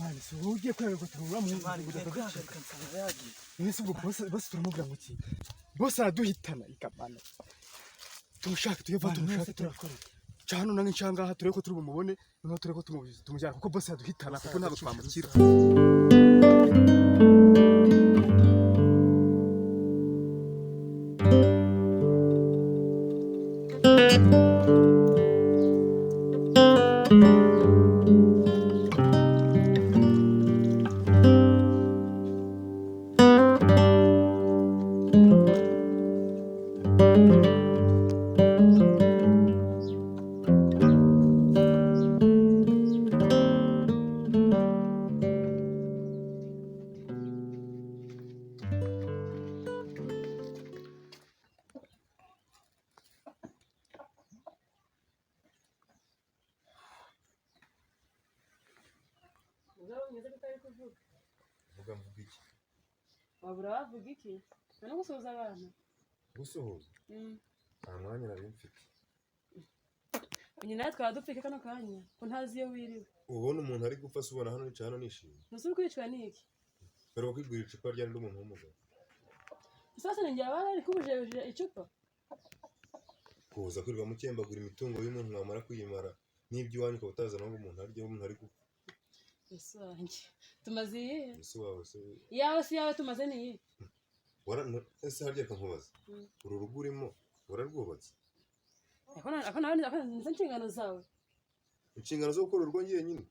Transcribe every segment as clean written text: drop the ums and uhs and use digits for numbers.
Mani, si wowe ugiye kwihagarika turabura mu Mani, nzu ngiye ngo kwihagarika nsanga yagiye. Mwese ubwo bose turamubwira ngo iki? Bose araduhitana ikamana. Tumushake tujye vuba Mani, tumushake mwese turakora iki? Cano nange nshangaha turebe ko turi bumubone, noneho turebe ko tumujyana kuko bose yaduhitana kuko ntabwo twamukira. Uzaba mwiza kutari kuvuga. Vuga mvuga iki? Wabura wavuga iki? Nta no gusuhuza abantu. Gusuhuza? Nta mwanya nari mfite. Nyina nawe twaba dupfike kano kanya ko ntazi iyo wiriwe. Ubona umuntu ari gupfa se ubona hano nicaye hano nishimye. Ntuzi uri kwicwa n'iki? Dore kwigurira icupa rya ndi umuntu w'umugabo. Sasa ni njye abana ari kubujebuje icupa. Kuza kwirirwa mukembagura imitungo y'umuntu mwamara kuyimara n'ibyo iwanyu ukaba utazi naho umuntu arya umuntu ari gupfa. Yesu wanjye. Tumaze iyihe? Ese wawe se Iyawe si iyawe tumaze ni iyihe? Ese harya reka nkubaze. Uru rugo urimo wararwubatse? Ako nawe ako nizo nshingano zawe. Inshingano zo gukora urugo njyenyine.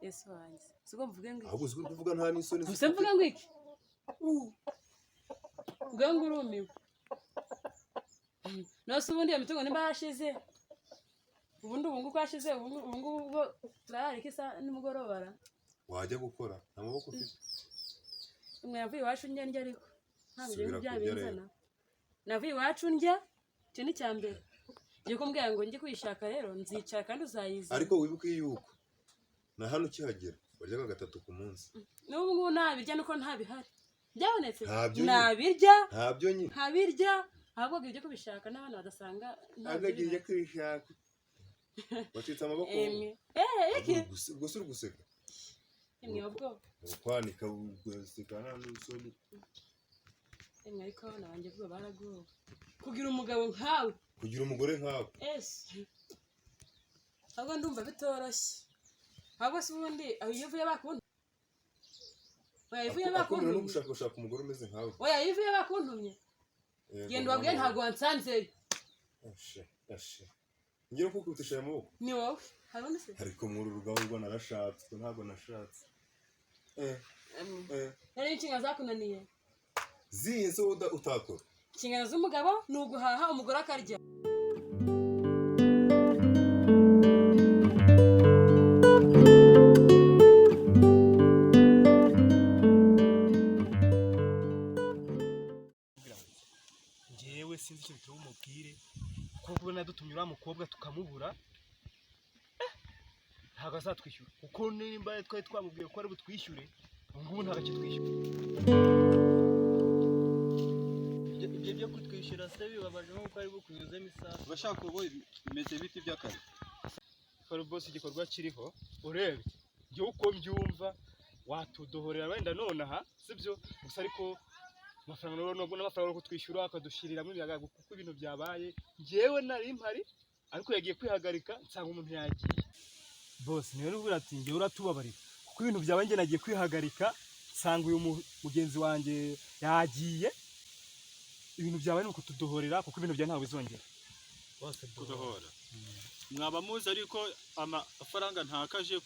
Yesu wanjye. Siko mvuge ngo iki? Ahubwo uzi ko uri kuvuga nta n'isoni. Gusa mvuge ngo iki? Mvuge ngo urumiwe. Nose ubundi iyo mitungo nimba yashize. Ubundi ubu ngubu yashize ubu ngubu ubwo turararika isa nimugoroba ra. Wajya gukora nta maboko ufite. Mwe yavuye iwacu ndya ndya ariko. Ntabwo ibyo Subira bya kurya rero. binzana. Navuye iwacu ndya icyo ni icya mbere. Ngiye kumbwira ngo njye kuyishaka rero nzicara kandi uzayizi. Ariko wibuke yuko na hano ukihagera waryaga gatatu ku munsi. N'ubu ngubu nabirya nuko ntabihari. Byabonetse? Ntabyo nyine. Nabirya. Ntabyo nyine. Nkabirya. Ahubwo ibyo kubishaka n'abana badasanga ntabyo Agagiye bihari. kwishaka. Wacitse amaboko. Emwe. Iki? Ubwo si uri guseka. Emwe ubwo. Kwanika ugaseka nta n'isoni. Emwe ariko abana banjye vuba baragowe. Kugira umugabo nkawe. Kugira umugore nkawe. Ese. Ahubwo ndumva bitoroshye. Ahubwo se ubundi iyo uvuye bakuntumye. Oya iyo uvuye Akumira no bakuntumye. gushaka gushaka umugore umeze nkawe. Oya iyo uvuye bakuntumye. Yego, Genda ubabwire mama. ntabwo wansanzeyo. Ashe, ashe. Ngiye kukubitisha aya maboko. Ni wowe. Hari undi se? Ariko muri uru rugabo rwo narashatse, ntabwo nashatse. Nari inshingano zakunaniye. Zihe se wowe utakora? Inshingano z'umugabo ni uguhaha umugore akarya. Njyewe sinzi ikintu turi bumubwire kuko kubona dutumye uriya mukobwa tukamubura ntabwo azatwishyura kuko nimba twari twamubwiye ko ari butwishyure ubu ngubu ntabwo akitwishyura. Ibyo byo kutwishyura se bibabaje nk'uko ari bukunyuzemo isaha. Bashaka ubu bimeze biti by'akazi. Kora boss igikorwa kiriho urebye njyewe uko mbyumva watudohorera wenda nonaha sibyo gusa ariko amafaranga n'amafaranga yo kutwishyura akadushyiriramo imiyaga kuko ibintu byabaye njyewe nari mpari ariko yagiye kwihagarika nsanga umuntu yagiye. Boss niwe n'ubwo ati njyewe uratubabarira kuko ibintu byabaye njye nagiye kwihagarika nsanga uyu mugenzi wanjye yagiye. Ibintu byabaye ni ukutudohorera kuko ibintu byawe ntabwo bizongera. Bose Kudohora. Mwaba muzi ariko amafaranga ntakaje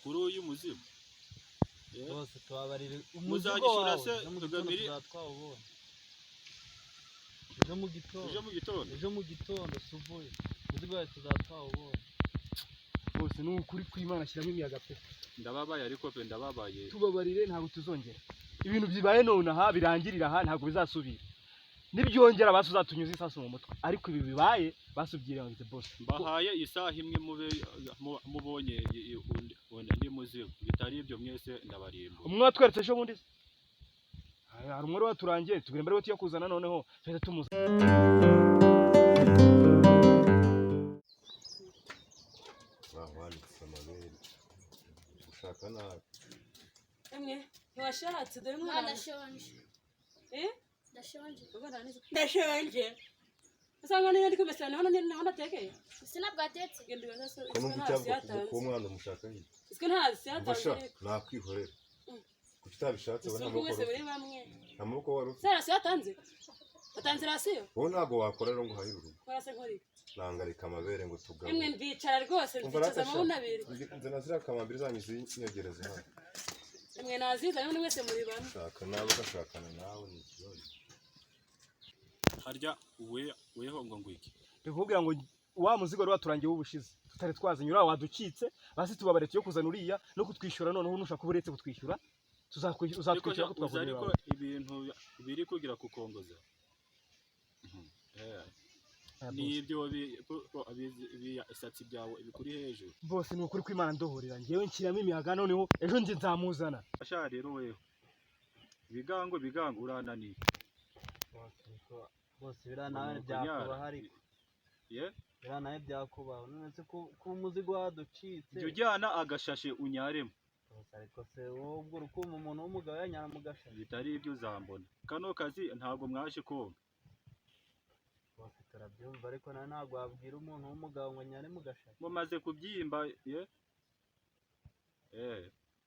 kuri uyu muzigo. Bose tubabarire umuzigo Muzanyishyura wawe. se Ejo mu gitondo tugamiri- tuzatwawubonye. Ejo mu gitondo. Ejo mu gitondo. Ejo mu gitondo subuye. Umuzigo wawe tuzatwawubonye. Bose ni ukuri kw'Imana shyiramo imiyaga pe. Ndababaye ariko pe ndababaye. Tubabarire ntabwo tuzongera. Ibintu bibaye nonaha birangirira aha ntabwo bizasubira. Nibyongera basi uzatunyuza isasu mu mutwe. Ariko ibi bibaye basubyirengagize boss. Mbahaye isaha imwe mube mubonye undi muzigo bitari ibyo mwese ndabarimbura. Umwe watweretse ejo bundi se? Hari umwe wari waturangiye tubwira mbere ko tugiye kuzana noneho tuhita tumuza. Wanitse amabere. Ushaka nabi. Emwe ntiwashatse dore Mwana umwana. ndashonje. Eh? Ndashonje. Ubwo nta ndashonje. Usanga niyo ndi kumesera naho naho natekeye. Ese ntabwo watetse? Genda ubaze so. Ko numva icyavuga kuba umwana umushaka hirya. Iswe ntazi Umva sha, yatanze. nakwihorera. Kuki utabishatse we Ese nta ubwo maboko mwese wari muri ufite. bamwe. Nta maboko wari ufite. Se rasiyo yatanze? Watanze rasiyo? Wowe ntabwo wakora rero ngo uhahire urugo. Nkora se nkora iki? Nangarika amabere ngo tugabure. Emwe ndicara rwose Umva nzicaza rata sha. amabuna abiri. Nzana ziriya kamambiri zanyu zinyogereze hano. Emwe naziza none mwese muri bamwe. Shaka nawe ugashakana nawe ni ikibazo. Harya weho ngo ngwiki. Ndikubwira ngo wa muzigo wari waturangiye w'ubushize tutari twazanye uriya waducitse, basi tubabaretse yo kuzana uriya no kutwishyura, noneho nushaka uba uretse kutwishyura Ariko uzatwishyura ko uzi twakoze ariko iwawe. ibintu biri kugira kukongoza. Aya boss. Nibyo bisatsi byawe bikuri hejuru. Bose ni ukuri kw'Imana ndohorera njyewe nshyiramo imiyaga noneho ejo njye nzamuzana. Sha rero weho bigango bigango urananiye. Bose biriya nawe byakubaho ariko. Ye? Biriya nawe byakubaho. None se ko umuzigo waducitse. Jya ujyana agashashe unyaremo. Bose ariko se wowe ubwo uri kumva umuntu w'umugabo yanyara mu gashashi. Bitari ibyo uzambona. Kano kazi ntabwo mwaje koga. Bose turabyumva ariko nawe ntabwo wabwira umuntu w'umugabo ngo nyare mu gashashi. Mumaze kubyimba ye?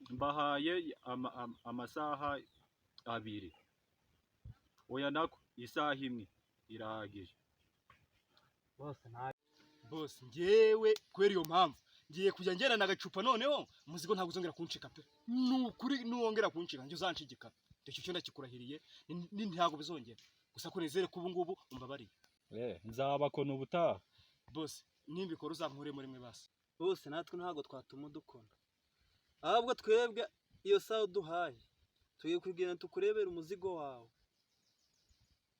Mbahaye amasaha abiri. Oya nako isaha imwe irahagije. Bose nta Bose njyewe kubera iyo mpamvu ngiye kujya ngerana agacupa noneho umuzigo ntabwo uzongera kuncika pe. Nukuri nuwongera kuncika njye uzanshigika. Icyo cyo ndakikurahiriye ni ntabwo bizongera. Gusa ko nizere ko ubu ngubu umbabariye. Nzabakona ubutaha. Bose nimbikora uzankure muri mwe basi. Bose natwe ntabwo twatuma udukona. Ahubwo twebwe iyo saha uduhaye tugiye kugenda tukurebera umuzigo wawe.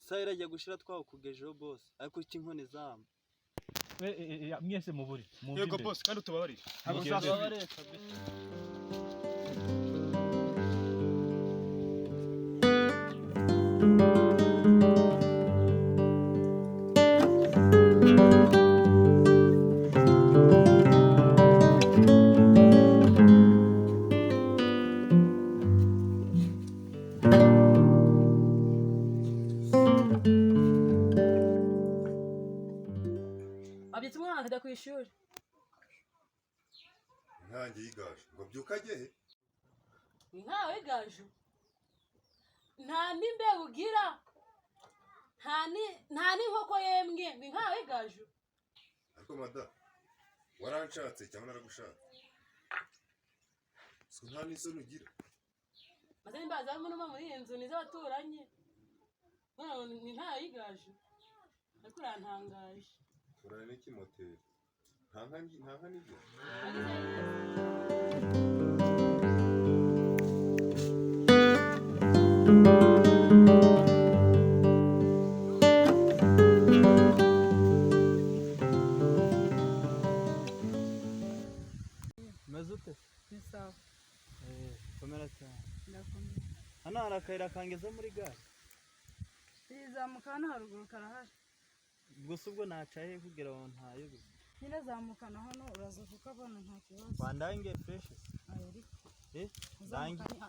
Isaha irajya gushira twawukugejeho bose ariko icyo inkoni zamba. Mwese muburi. Yego bose kandi utubabarire. Ntabwo Mugende. uzasubira. Wabyutse umwana akajya ku ishuri. Inkange y'igaju ngo byuka ajye he? Ni nkawe gaju. Nta n'imbeho ugira. Nta n'inkoko yembwe, ni nkawe gaju. Ariko mada waranshatse cyangwa naragushatse? So nta n'isoni ugira. Maze nimba zamwe muri iyi nzu ni iz'abaturanyi. None ni nkawe gaju. Ariko urantangaje. Urare n'ikimoteri. Nta nka n'igira. Wagize neza. Umeze ute? Ni sawa. Komera cyane. Ndakomeye. Hano hari akayira kangeza muri gare. Rizamuka hano haruguru karahari. Gusa ubwo naca he kugira ngo ntayobe. Nyine zamukana hano uraza kukabona nta kibazo. Wandange fresh. Ayo ariko. Dange. Uzamuka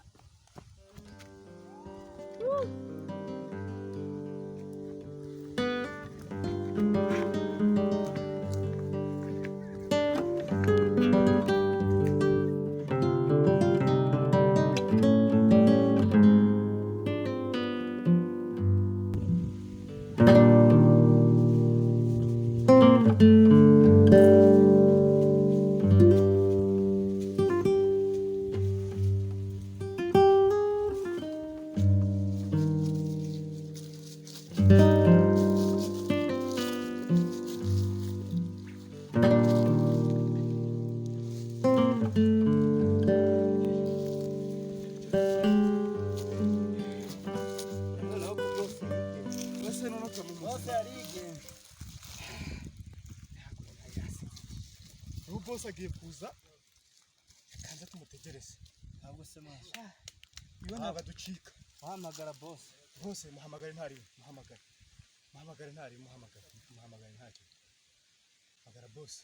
Noneho bose Bose noneho turamuzi. bose yarigenza. Ubu bose agiye kuza kanza tumutegereze. Ntabwo se maso. Iwe ntabwo aducika. Wahamagara bose. Bose muhamagare ntari muhamagare. Muhamagare ntari muhamagare. Muhamagare ntacyo. Hamagara bose.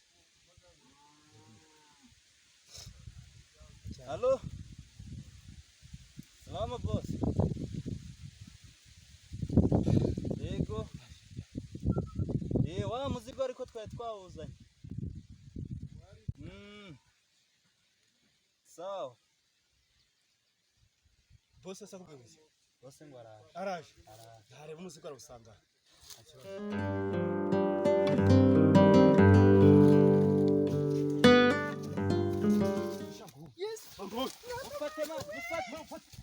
Alo, salama boss. Yego. Wa muzigo ariko twari twawuzanye. Sawa. Bose asa kugabuza. Bose ngo araje. Araje. Ntareba umuzigo arawusanga. Nta kibazo. Mufate man, mufate.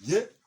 Ye.